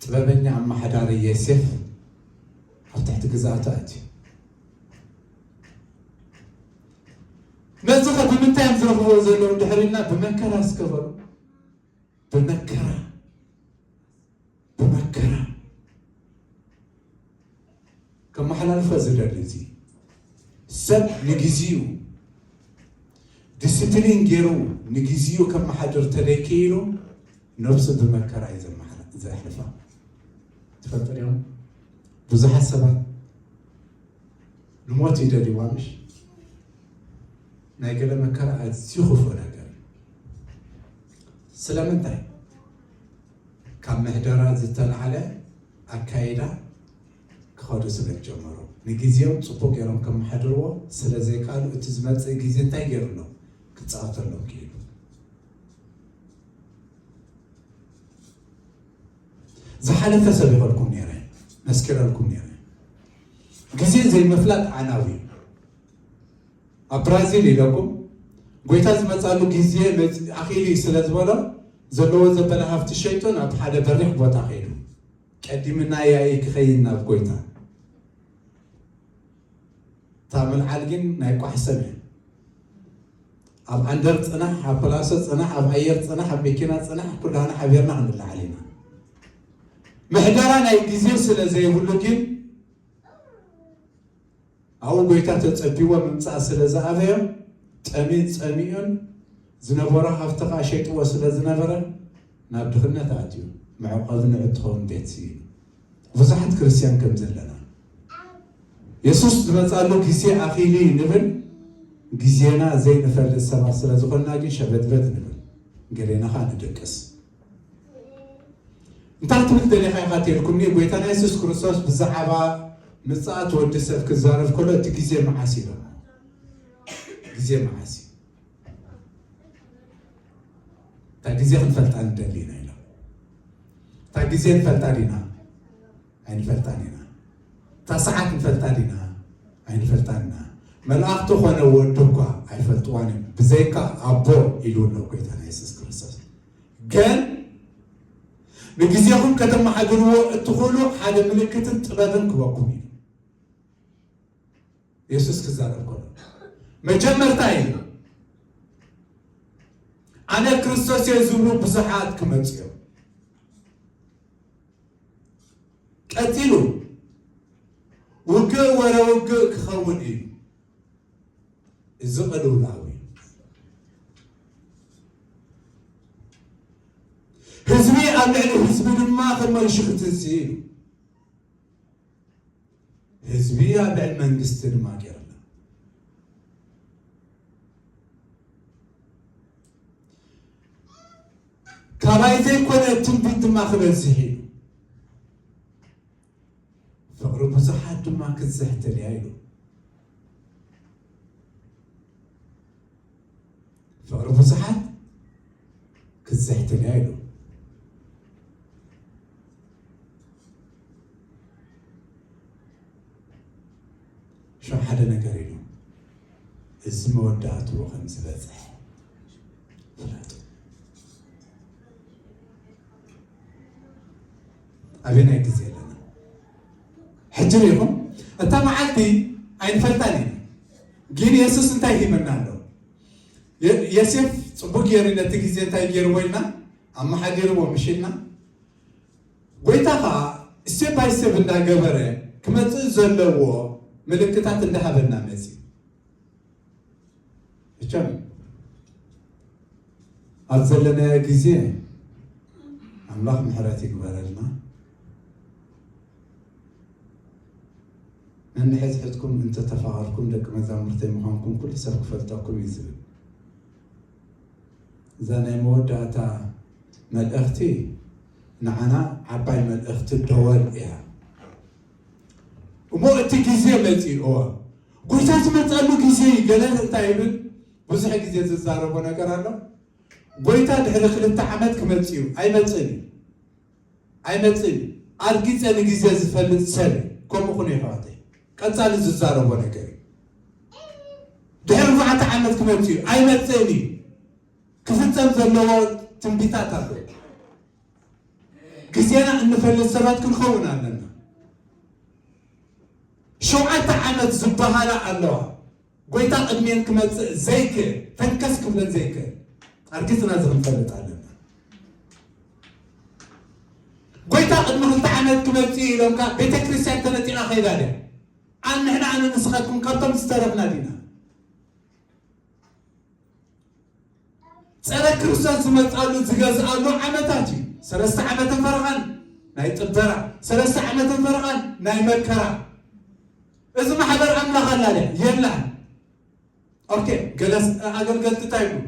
ጥበበኛ ኣመሓዳሪ የሴፍ ኣብ ትሕቲ ግዝኣቱ ኣትዩ። ነዚ ኸ ብምንታይ እዮም ዝረኽብዎ ዘለዉ እንድሕር ኢልና ብመከራ እስከ በሉ። ብመከራ ብመከራ ከመሓላልፎ ዝደሊ እዚ ሰብ ንግዚኡ ዲስፕሊን ገይሩ ንግዚኡ ከመሓድር ተደይክኢሉ ነብሱ ብመከራ እዩ ዘመሓላ- ዘሕልፋ። ትፈልጡ ዲኹም? ብዙሓት ሰባት ንሞት ይደልይዋ ምሽ? ናይ ገለ መከራ ኣዝዩ ክፉእ ነገር እዩ። ስለምንታይ? ካብ ምሕደራ ዝተላዕለ ኣካይዳ ክኸዱ ስለ ዝጀመሩ ንግዜኦም ጽቡቕ ገይሮም ከመሓድርዎ ስለ ዘይከኣሉ እቲ ዝመጽእ ግዜ እንታይ ገይሩ ኣሎ? ክጻወተሎም ክኢሉ። ዝሓለፈ ሰብ ይኸልኩም ነይረ፣ መስኪረልኩም ነይረ። ግዜ ዘይምፍላጥ ዓናዊ እዩ። ኣብ ብራዚል ኢለኩም ጎይታ ዝመጻሉ ግዜ መጽ- ኣኺሉ እዩ ስለ ዝበሎ ዘለዎ ዘበለ ሃፍቲ ሸይጡ ናብ ሓደ በሪኽ ቦታ ከይዱ ቀዲምና ያኢ ክኸይድ ናብ ጎይታ እታ ምልዓል ግን ናይ ቋሕ ሰብ እያ። ኣብ ኣንደር ፅናሕ፣ ኣብ ፕላሶ ፅናሕ፣ ኣብ ኣየር ፅናሕ፣ ኣብ መኪና ፅናሕ ኩላና ሓቢርና ክንልዓል ኢና። ምሕደራ ናይ ግዜ ስለ ዘይብሉ ግን ኣብኡ ጎይታ ተጸቢዎ ምምጻእ ስለ ዝኣበዮ ጠሚ- ጸሚኡን ዝነበሮ ሃብቲ ኸኣ ሸይጥዎ ስለ ዝነበረ ናብ ድኽነት ኣትዩ መዕቆቢ ንዑ ትኸውን ቤት ስኢኑ። ብዙሓት ክርስትያን ከም ዘለና የሱስ ዝመጻሉ ግዜ ኣኺሉ እዩ ንብል። ግዜና ዘይንፈልጥ ሰባት ስለ ዝኾንና ግን ሸበድበድ ንብል፣ ገሌና ኸኣ ንድቅስ። እንታይ ትብል ደሊኻ ኢኻ ተልኩምኒ? ጎይታና የሱስ ክርስቶስ ብዛዕባ ምጽኣት ወዲ ሰብ ክዛረብ ከሎ እቲ ግዜ መዓስ ኢሎ? ግዜ መዓስ እዩ? እታ ግዜ ክንፈልጣ ንደሊ ኢና ኢሎ። እታ ግዜ ንፈልጣ ዲና? ኣይንፈልጣን ኢና። እታ ሰዓት ንፈልጣ ዲና? ኣይንፈልጣን ኢና። መላእኽቲ ኾነ ወዲ እኳ ኣይፈልጥዋን እዮም ብዘይካ ኣቦ ኢሉ ኣሎ ጎይታና የሱስ ክርስቶስ። ግን ንግዜኹም ከተመሓድርዎ እትኽእሉ ሓደ ምልክትን ጥበብን ክበኩም እዩ። የሱስ ክዛረብ ከሎ መጀመርታ እዩ ኣነ ክርስቶስ እየ ዝብሉ ብዙሓት ክመፁ እዮም። ቀፂሉ ውግእ ወረ ውግእ ክኸውን እዩ። እዚ ቅልውላው እዩ። ህዝቢ ኣብ ልዕሊ ህዝቢ ድማ ከም መንሽኽቲ እዚ እዩ። ህዝቢ ኣብ ልዕሊ መንግስቲ ድማ ገይርና ካባይ ዘይኮነ ትንቢት ድማ ክበዝሕ እዩ። ፍቕሪ ብዙሓት ድማ ክዝሕትል እያ ኢሉ። ፍቕሪ ብዙሓት ክዝሕትል እያ ኢሉ። ሸው ሓደ ነገር ኢሉ፣ እዚ መወዳእትኡ ከም ዝበፅሕ ፍለጡ። ኣበናይ ግዜ ኣለና? ሕጂ ርኢኹም፣ እታ መዓልቲ ኣይንፈልጣን ኢና። ግን የሱስ እንታይ ሂበና ኣሎ? የ-፣ ዮሴፍ ጽቡቅ ገይሩ ነቲ ግዜ እንታይ ገይርዎ ኢልና? ኣመሓዲርዎ ምሽ ኢልና? ጎይታ ኸኣ step by step እንዳገበረ ክመጽእ ዘለዎ ምልክታት እንዳሃበና መጺኡ። መቸም ኣብ ዘለናዮ ግዜ ኣምላኽ ምሕረት ይግበረልና። ነንሕድሕድኩም እንተተፋቐርኩም ደቂ መዛሙርተይ ምዃንኩም ኩሉ ሰብ ክፈልጠኩም እዩ ዝብል። እዛ ናይ መወዳእታ መልእኽቲ ንዓና ዓባይ መልእኽቲ ደወል እያ። እሞ እቲ ግዜ መጺኡ፣ እወ፣ ጎይታ ዝመጸሉ ግዜ እዩ። ገለ እንታይ ይብል? ብዙሕ ግዜ ዝዛረቦ ነገር ኣሎ። ጎይታ ድሕሪ ክልተ ዓመት ክመጽእ እዩ። ኣይመጽእን እዩ። ኣይመጽእን እዩ። ኣርጊጸ ንግዜ ዝፈልጥ ሰብ እዩ። ከምኡ ኩኑ የሕዋተይ። ቀጻሊ ዝዛረቦ ነገር እዩ። ድሕሪ ኣርባዕተ ዓመት ክመጽእ እዩ። ኣይመጽእን እዩ። ክፍጸም ዘለዎ ትንቢታት ኣሎ። ግዜና እንፈልጥ ሰባት ክንኸውን ኣለና። ሸውዓተ ዓመት ዝበሃላ ኣለዋ። ጎይታ ቅድሜን ክመጽእ ዘይክእል፣ ተንከስ ክብለን ዘይክእል፣ ኣርጊጽና እዚ ክንፈልጥ ኣለና። ጎይታ ቅድሚ ክልተ ዓመት ክመጽእ ኢሎምካ ቤተ ክርስቲያን ተነጢቓ ከይዳ ድያ? ኣን ንሕና ኣነ ንስኻትኩም ካብቶም ዝተረፍና ዲና? ጸረ ክርስቶስ ዝመጻሉ ዝገዝኣሉ ዓመታት እዩ። ሰለስተ ዓመትን ፈረቓን ናይ ጥበራ፣ ሰለስተ ዓመትን ፈረቓን ናይ መከራ። እዚ ማሕበር ኣምላኽ ኣላ ድያ? የላን። ኦኬ፣ ገለስ ኣገልገልቲ እንታይ ይብሉ?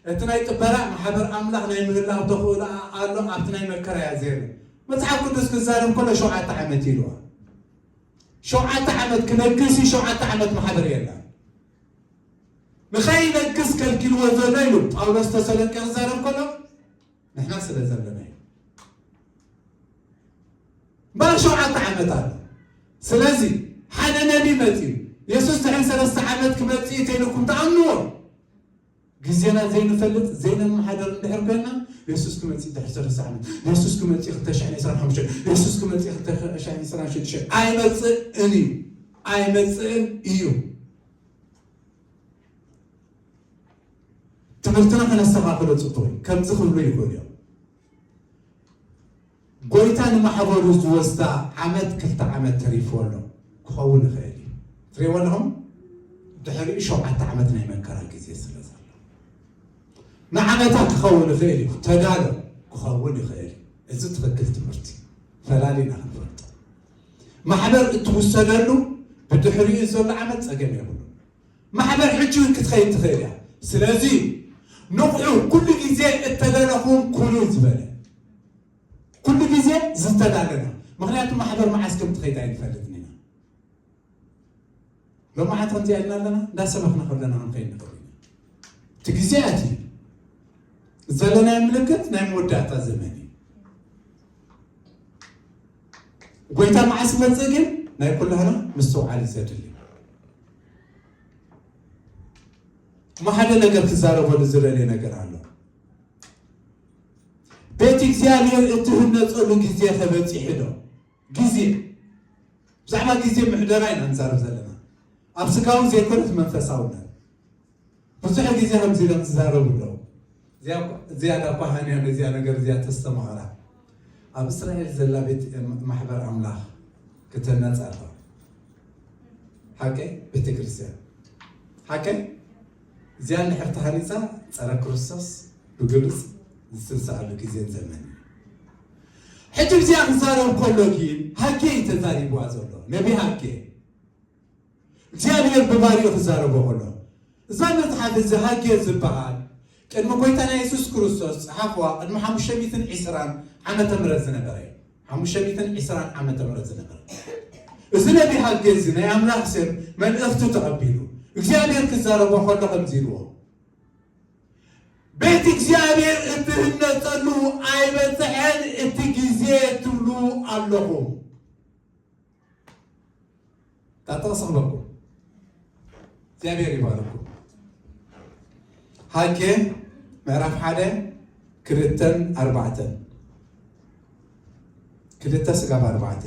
እቲ ናይ ጥበራ ማሕበር ኣምላኽ ናይ ምህላው ተኽእሎ ኣሎ፣ ኣብቲ ናይ መከራ እያ ዘየለ። መጽሓፍ ቅዱስ ክዛረብ ከሎ ሸውዓተ ዓመት ኢልዋ። ሸውዓተ ዓመት ክነግስ እዩ፣ ሸውዓተ ዓመት ማሕበር የላን። ንኸይነግስ ከልኪልዎ ዘሎ ኢሉ ጳውሎስ ተሰሎንቄ ክዛረብ ከሎ ንሕና ስለ ዘለና እዩ። እምበኣር ሸውዓተ ዓመት ኣሎ። ስለዚ ሓደ ነቢ መጺኡ፣ የሱስ ድሕሪ ሰለስተ ዓመት ክመጽእ እዩ ተኢልኩም ትኣምንዎ? ግዜና ዘይንፈልጥ፣ ዘይነመሓደር እንድሕር ኮይና፣ የሱስ ክመጽእ ድሕሪ ሰለስተ ዓመት፣ የሱስ ክመጽእ ክልተ ሽሕን ዕስራን ሓሙሽተን፣ የሱስ ክመጽእ ክልተ ሽሕን ዕስራን ሽዱሽተን፣ ኣይመጽእን እዩ። ኣይመጽእን እዩ። ትምህርትና ከነስተኻኽሎ ጽቡቕ እዩ። ከምዚ ክብሉ ይኽእሉ እዮም። ጎይታ ንማሕበሩ ዝወስዳ ዓመት ክልተ ዓመት ተሪፍዎ ኣሎ። ክኸውን ይኽእል እዩ። ትሪእዎ ኣለኹም? ድሕሪኡ ሸውዓተ ዓመት ናይ መከራ ግዜ ስለ ዘሎ። ንዓመታ ክኸውን ይኽእል እዩ። ተዳሎ ክኸውን ይኽእል እዩ። እዚ ትኽክል ትምህርቲ። ፈላሊና ክንፈልጦ። ማሕበር እትውሰደሉ ብድሕሪኡ ዘሎ ዓመት ጸገም የብሉ። ማሕበር ሕጂ እውን ክትኸይድ ትኽእል እያ። ስለዚ ንቑሑ፣ ኩሉ ግዜ እተደለኹም ኩኑ ዝበለ። ኩሉ ግዜ ዝተዳለና። ምኽንያቱ ማሕበር መዓስ ከም ትኸይድ ኣይንፈልጥን ኢና። ሎማዓት ከምዚኣ ኢልና ኣለና፣ እንዳሰበኽና ከለና ክንኸይድ ንኽእል ኢና። እቲ ግዜ ኣትዩ። ዘለናዮ ምልክት ናይ መወዳእታ ዘመን እዩ። ጎይታ መዓስ መጽእ ግን ናይ ኩላህና ምስትውዓል እዩ ዘድሊ። እሞ ሓደ ነገር ክዛረበሉ ዝደልየ ነገር ኣሎ። ቤት እግዚኣብሔር እትህነጸሉ ግዜ ከ በጺሑ ዶ? ግዜ፣ ብዛዕባ ግዜ ምሕደራ ኢና ንዛረብ ዘለና። ኣብ ስጋዊ ዘይኮነስ መንፈሳውነት። ብዙሕ ግዜ ከምዚ ኢሎም ዝዛረቡ ኣለዉ። እዚኣ እኮ፣ እዚኣ ዳኳ ሃንያ ነዚኣ ነገር እዚኣ ተስተማቕራ። ኣብ እስራኤል ዘላ ቤት፣ ማሕበር ኣምላኽ ክትህነጽ ኣለዋ። ሓቀይ? ቤተ ክርስቲያን። ሓቀይ? እዚኣ እንድሕር ተሃኒጻ ጸረ ክርስቶስ ብግልጽ ዝትንስኣሉ ግዜን ዘመን እዩ። ሕጂ እዚኣ ክዛረብ ከሎ ግን ሃጌ እዩ ተዛሪብዋ ዘሎ። ነቢ ሃጌ። እግዚኣብሔር ብባሪኡ ክዛረቦ ከሎ። እዛ መጽሓፍ እዚ ሃጌ ዝበሃል ቅድሚ ጎይታና የሱስ ክርስቶስ ጸሓፍዋ ቅድሚ ሓሙሽተ ሚእትን ዕስራን ዓመተ ምህረት ዝነበረ እዩ። ሓሙሽተ ሚእትን ዕስራን ዓመተ ምህረት ዝነበረ። እዚ ነቢ ሃጌ እዚ ናይ ኣምላኽ ሰብ መልእኽቲ ተቐቢሉ እግዚኣብሔር ክዛረቦ ከሎ ከምዚ ኢልዎ። ቤት እግዚኣብሔር እትህነጸሉ ኣይበጽሐን እቲ ግዜ ትብሉ ኣለኹም። እታ ጥቕሲ ክበኩም። እግዚኣብሔር ይባርኩም። ሃጌ ምዕራፍ ሓደ ክልተን ኣርባዕተን። ክልተ ስጋብ ኣርባዕተ።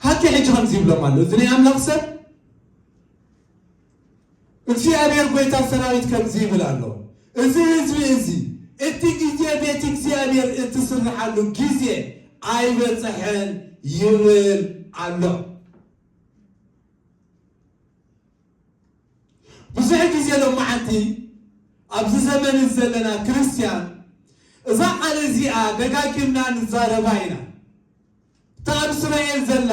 ሃኪ ሕጂ ከምዚ ይብሎም ኣሎ፣ እዚ ናይ ኣምላኽ ሰብ፣ እግዚኣብሔር ጐይታ ሰራዊት ከምዚ ይብል ኣሎ፣ እዚ ህዝቢ እዚ፣ እቲ ግዜ ቤት እግዚኣብሔር እትስርሓሉ ግዜ ኣይበጽሐን ይብል ኣሎ። ብዙሕ ግዜ ሎማዓንቲ ኣብዚ ዘመን እዚ ዘለና ክርስትያን እዛ ቃል እዚኣ ደጋጊምና ንዛረባ ኢና። እታ ኣብ እስራኤል ዘላ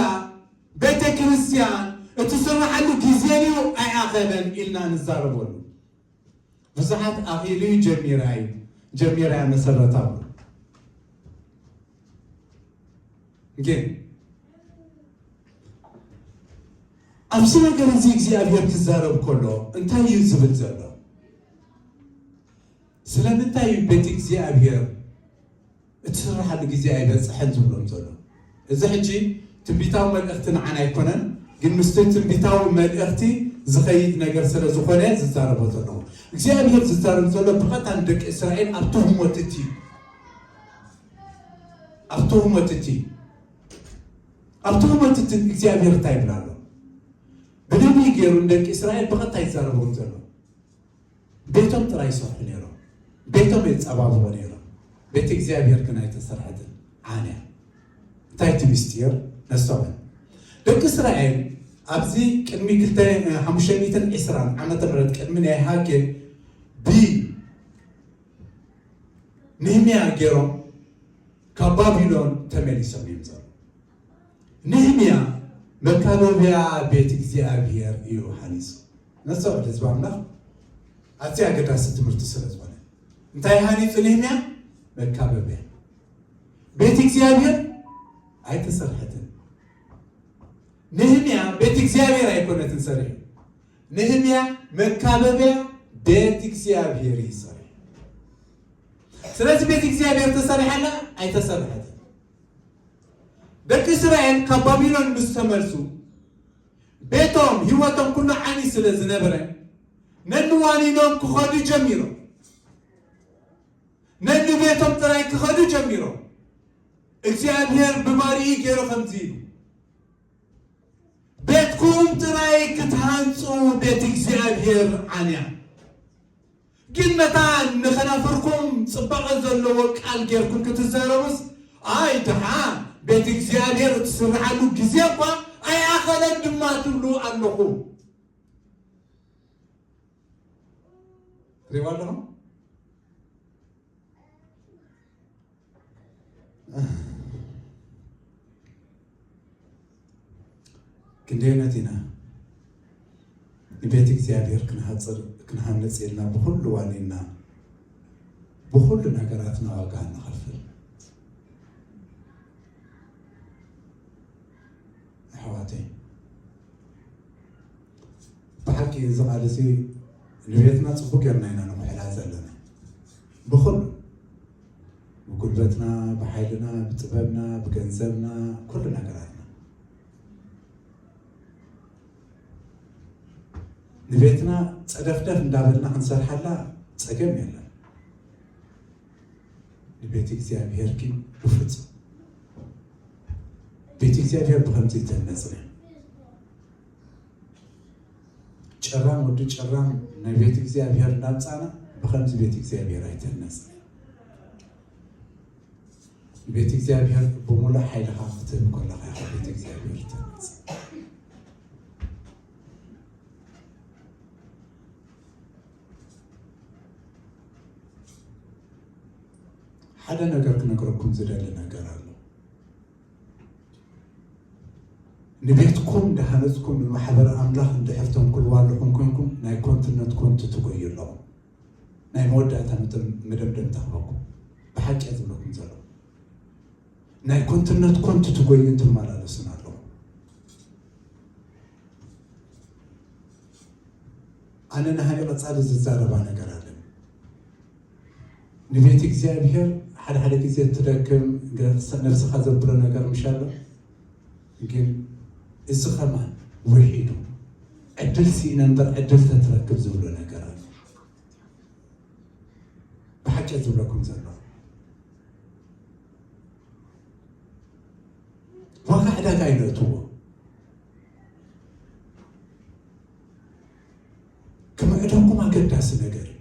ቤተ ክርስትያን እትስርሓሉ ግዜ ድዩ ኣይኣኸለን ኢልና ንዛረበሉ። ብዙሓት ኣኺሉ እዩ ጀሚራ እዩ፣ ጀሚራ እያ መሰረታ ብሉ። ግን ኣብዚ ነገር እዚ እግዚኣብሔር ክዛረብ ከሎ እንታይ እዩ ዝብል ዘሎ? ስለምንታይ እዩ ቤት እግዚኣብሔር እትስርሓሉ ግዜ ኣይበጽሐን ዝብሎም ዘሎ? እዚ ሕጂ ትንቢታዊ መልእኽቲ ንዓና ኣይኮነን፣ ግን ምስቲ ትንቢታዊ መልእኽቲ ዝኸይድ ነገር ስለ ዝኾነ ዝዛረቦ ዘለኹ። እግዚኣብሔር ዝዛረብ ዘሎ ብቐጥታ ንደቂ እስራኤል ኣብ ትህሞት እቲ፣ ኣብ ትህሞት እቲ፣ ኣብ ትህሞት እቲ እግዚኣብሔር እንታይ ይብል ኣሎ? ብነቢይ ገይሩ ንደቂ እስራኤል ብቐጥታ ይዛረቦም ዘሎ። ቤቶም ጥራይ ይሰርሑ ነይሮም። ቤቶም የጸባብቑ ነይሮም። ቤት እግዚኣብሔር ግን ኣይተሰርሐትን። ዓንያ። እንታይ እቲ ምስጢር? ነስተውዕል። ደቂ እስራኤል ኣብዚ ቅድሚ ክልተ፣ ሓሙሽተ ሚእትን ዕስራን ዓመተ ምህረት ቅድሚ ናይ ሃጌ ብንህምያ ገይሮም ካብ ባቢሎን ተመሊሶም እዮም ዘለዉ። ነህምያ መካበብያ ቤት እግዚኣብሔር እዩ ሃኒጹ። ነስተውዕል ህዝቢ ኣምላኽ፣ ኣዝዩ ኣገዳሲ ትምህርቲ ስለ ዝኾነ። እንታይ ሃኒጹ ነህምያ? መካበብያ ቤት እግዚኣብሔር ኣይተሰርሐትን። ነህምያ ቤት እግዚኣብሔር ኣይኮነትን ሰሪሑ። ነህምያ መካበብያ ቤት እግዚኣብሔር እዩ ሰሪሑ። ስለዚ ቤት እግዚኣብሔር ተሰሪሐላ? ኣይተሰረሐትን። ደቂ እስራኤል ካብ ባቢሎን ምስ ተመልሱ፣ ቤቶም፣ ህይወቶም ኩሉ ዓኒ ስለ ዝነበረ፣ ነንዋኒኖም ክኸዱ ጀሚሮም። ነንቤቶም ጥራይ ክኸዱ ጀሚሮም። እግዚኣብሔር ብባሪኡ ገይሩ ከምዚ ኢሉ፣ "ቤትኩም ጥራይ ክትሃንጹ ቤት እግዚኣብሔር ዓንያ። ግን መታን ንኸናፍርኩም ጽባቐ ዘለዎ ቃል ጌርኩም ክትዛረቡስ፣ ኣይ ደሓን፣ ቤት እግዚኣብሔር እትስርሓሉ ግዜ እኳ ኣይኣኸለን ድማ ትብሉ ኣለኹም።" ትሪእዋ ኣለኹም? ክንደይነት ኢና ንቤት እግዚኣብሔር ክንሃጽር፣ ክንሃንጽ ኢልና ብኹሉ ዋኒና ብኹሉ ነገራትና ዋጋ እንኸፍል? ኣሕዋተይ፣ ብሓቂ እዚ ቃል እዚ ንቤትና ጽቡቅ ጌርና ኢና ንኹሕላ ዘለና። ብኹሉ፣ ብጉልበትና፣ ብሓይልና፣ ብጥበብና፣ ብገንዘብና፣ ኩሉ ነገራትና። ንቤትና ጸደፍደፍ እንዳበልና ክንሰርሓላ ጸገም የለን። ንቤት እግዚኣብሔር ግን ብፍጹም። ቤት እግዚኣብሔር ብኸምዚ ኣይተነጽን። ጭራም ወዲ ጭራም ናይ ቤት እግዚኣብሔር እንዳምጻና ብኸምዚ ቤት እግዚኣብሔር ኣይተነጽን። ቤት እግዚኣብሔር ብሙሉእ ሓይልኻ ክትህብ ከለኻ ኢኻ ቤት እግዚኣብሔር ትህነጽ። ሓደ ነገር ክነግረኩም ዝደሊ ነገር ኣሎ። ንቤትኩም እንዳሃነጽኩም ንማሕበር ኣምላኽ እንድሕር ተንኩልዋ ኣለኹም ኮንኩም ናይ ኮንትነት ኮንቱ ትጎዩ ኣለኹም። ናይ መወዳእታ መደም-፣ መደምደምታ ክበኩም። ብሓቂ እየ ዝብለኩም ዘለኹ። ናይ ኮንትነት ኮንቱ ትጎዩን ትመላለሱን ኣለኹም። ኣነ ንሃኒ ቀጻሊ ዝዛረባ ነገር ኣለኒ። ንቤት እግዚኣብሔር ሓደ ሓደ ግዜ ትደክም፣ ገ-፣ ነብስኻ ዘብሎ ነገር ምሽ ኣሎ። ግን እዚ ኸማን ውሒዱ ዕድል ስኢነ እምበር ዕድል ተትረክብ ዝብሎ ነገር ኣሎ። ብሓቂ ዝብለኩም ዘለኹ እንታይ ነእትዎ? ክምዕደኩም ኣገዳሲ ነገር እዩ።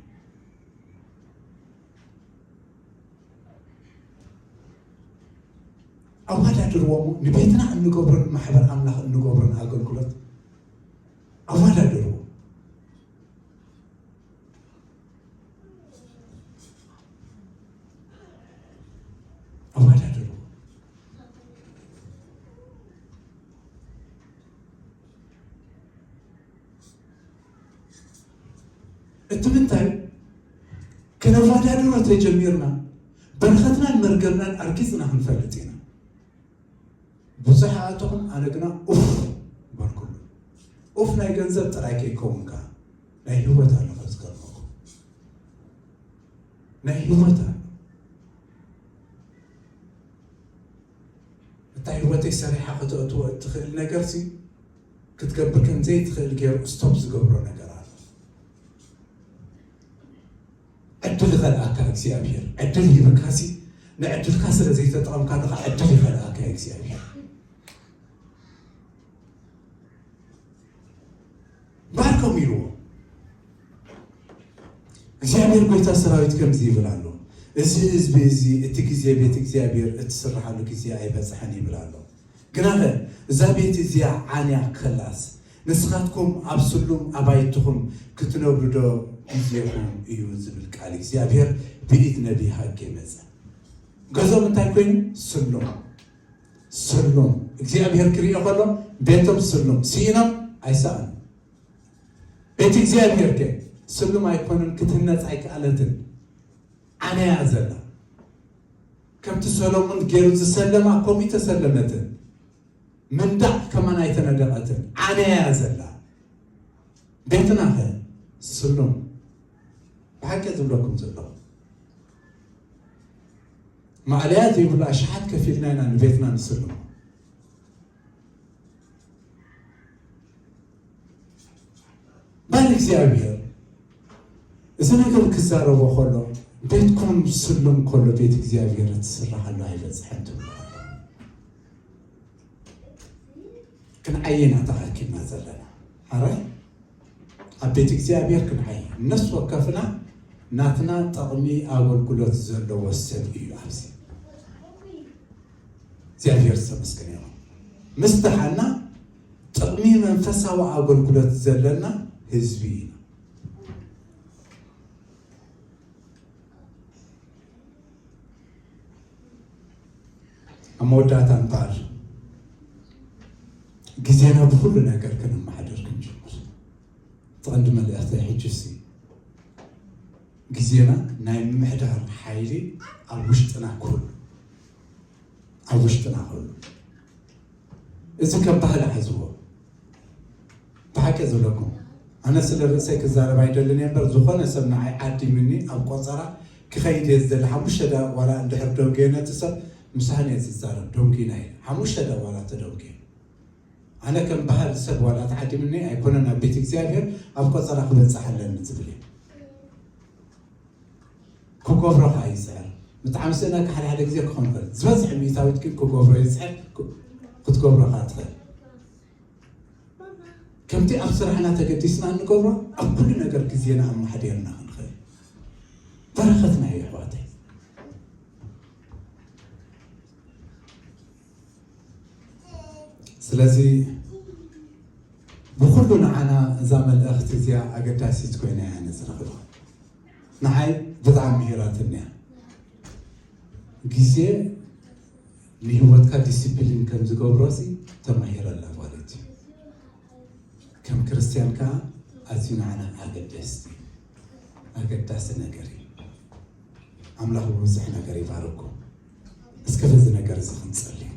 ኣወዳድርዎ፣ ንቤትና እንገብሮን ማሕበር ኣምላኽ እንገብሮን ኣገልግሎት ኣወዳድርዎ። ኣወዳድርዎ። እቲ ምንታይ፣ ክነወዳድሮ ተጀሚርና በረኸትናን መርገምናን ኣርጊጽና ክንፈልጥ ኢና። ብዙሕ ኣእተኹም፣ ኣነ ግና ኡፍ በልኩሉ። ኡፍ ናይ ገንዘብ ጥራይ ከይከውን ከኣ ናይ ህይወት ኣሎ። ከዝገርመኩም ናይ ህይወት ኣሎ። እታ ህይወተይ ሰሪሓ ከተእትዎ እትኽእል ነገርሲ ክትገብር ከም ዘይትኽእል ገይሩ ስቶፕ ዝገብሮ ነገር ኣሎ። ዕድል ይኸልኣካ እግዚኣብሔር። ዕድል ሂብካሲ ንዕድልካ ስለ ዘይተጠቐምካሉ ከዓ ዕድል ይኸልኣካ እግዚኣብሔር። ባርኮም ኢልዎ። እግዚኣብሔር ጎይታ ሰራዊት ከምዚ ይብል ኣሎ፣ እዚ ህዝቢ እዚ እቲ ግዜ ቤት እግዚኣብሔር እትስርሓሉ ግዜ ኣይበጽሐን ይብል ኣሎ። ግናኸ እዛ ቤት እዚኣ ዓንያ ከላስ ንስኻትኩም ኣብ ስሉም ኣባይትኹም ክትነብሩ ዶ ግዜኹም እዩ ዝብል ቃል እግዚኣብሔር ብኢድ ነቢይ ሃጌ መጸ። ገዞም እንታይ ኮይኑ? ስሉም። ስሉም እግዚኣብሔር ክርእዮ ከሎ ቤቶም ስሉም ስኢኖም ኣይሰኣኑ። ቤት እግዚኣብሔር ከ ስሉም ኣይኮነን፣ ክትህነጽ ኣይከኣለትን። ዓነያ ዘላ ከምቲ ሰሎሞን ገይሩ ዝሰለማ ከምኡ ተሰለመትን። መንዳቕ ከማን ኣይተነደቐትን። ዓነያ ዘላ ቤትና ከ ስሉም። ብሓቂ ዝብለኩም ዘለኹ ማእለያ ዘይብሉ ኣሽሓት ከፊልና ኢና ንቤትና ንስልሞ። ባል እግዚኣብሔር እዚ ነገር ክዛረቦ ከሎ ቤትኩም ስሉም ከሎ ቤት እግዚኣብሔር ትስራሓሉ ኣይበፅሐን ትብሉ። ክንዓይ ኢና ተኣኪብና ዘለና። ሓራይ ኣብ ቤት እግዚኣብሔር ክንዓይ ነፍሲ ወከፍና ናትና ጥቕሚ ኣገልግሎት ዘለዎ ሰብ እዩ። ኣብዚ እግዚኣብሔር ዝተመስገነ ይኹን። ምስ ደሓና ጥቕሚ መንፈሳዊ ኣገልግሎት ዘለና ህዝቢ ኢና። ኣብ መወዳእታ እምበኣር ግዜና ብኹሉ ነገር ከነመሓድር ክንጅምር። እቲ ቀንዲ መልእኽተይ ሕጂ እሲ ግዜና ናይ ምምሕዳር ሓይሊ ኣብ ውሽጥና ክህሉ፣ ኣብ ውሽጥና ክህሉ። እዚ ከም ባህሊ ሓዝዎ። ብሓቂ ዝብለኩም ኣነ ስለ ርእሰይ ክዛረብ ኣይደልን እየ እምበር ዝኾነ ሰብ ንዓይ ዓዲምኒ ኣብ ቆፀራ ክኸይድ እየ ዝደሊ። ሓሙሽተ ደቂቕ ዋላ እንድሕር ደንጉየ ነቲ ሰብ ምሳህን እየ ዝዛረብ። ደንጉይና ኢለ ሓሙሽተ ደቂቕ ዋላ ተደንጉየ ኣነ ከም ባህል ሰብ ዋላ ተዓዲምኒ ኣይኮነን ኣብ ቤት እግዚኣብሔር ኣብ ቆፀራ ክበፅሕ ኣለኒ ዝብል እየ። ክገብሮ ከዓ ይፅዕር። ብጣዕሚ ስእነካ ሓደ ሓደ ግዜ ክኾን ይኽእል ዝበዝሕ ሚእታዊት ግን ክገብሮ ይፅዕር። ክትገብሮ ከዓ ትኽእል። ከምቲ ኣብ ስራሕና ተገዲስና እንገብሮ ኣብ ኩሉ ነገር ግዜና ኣማሓዲርና ክንኽእል በረኸትና እዩ ኣሕዋተይ። ስለዚ ብኩሉ ንዓና እዛ መልእኽቲ እዚኣ ኣገዳሲት ኮይና እያ ንዝረኽባ። ንዓይ ብጣዕሚ ምሂራትኒ እያ። ግዜ ንህይወትካ ዲሲፕሊን ከም ዝገብሮ ሲ ተማሂረላ ማለት እዩ። ከም ክርስትያን ከዓ ኣዝዩ ንዓና ኣገደስቲ ኣገዳሲ ነገር እዩ። ኣምላኽ ብብዙሕ ነገር ይባርኩም። እስከ በዚ ነገር እዚ ክንጸልይ።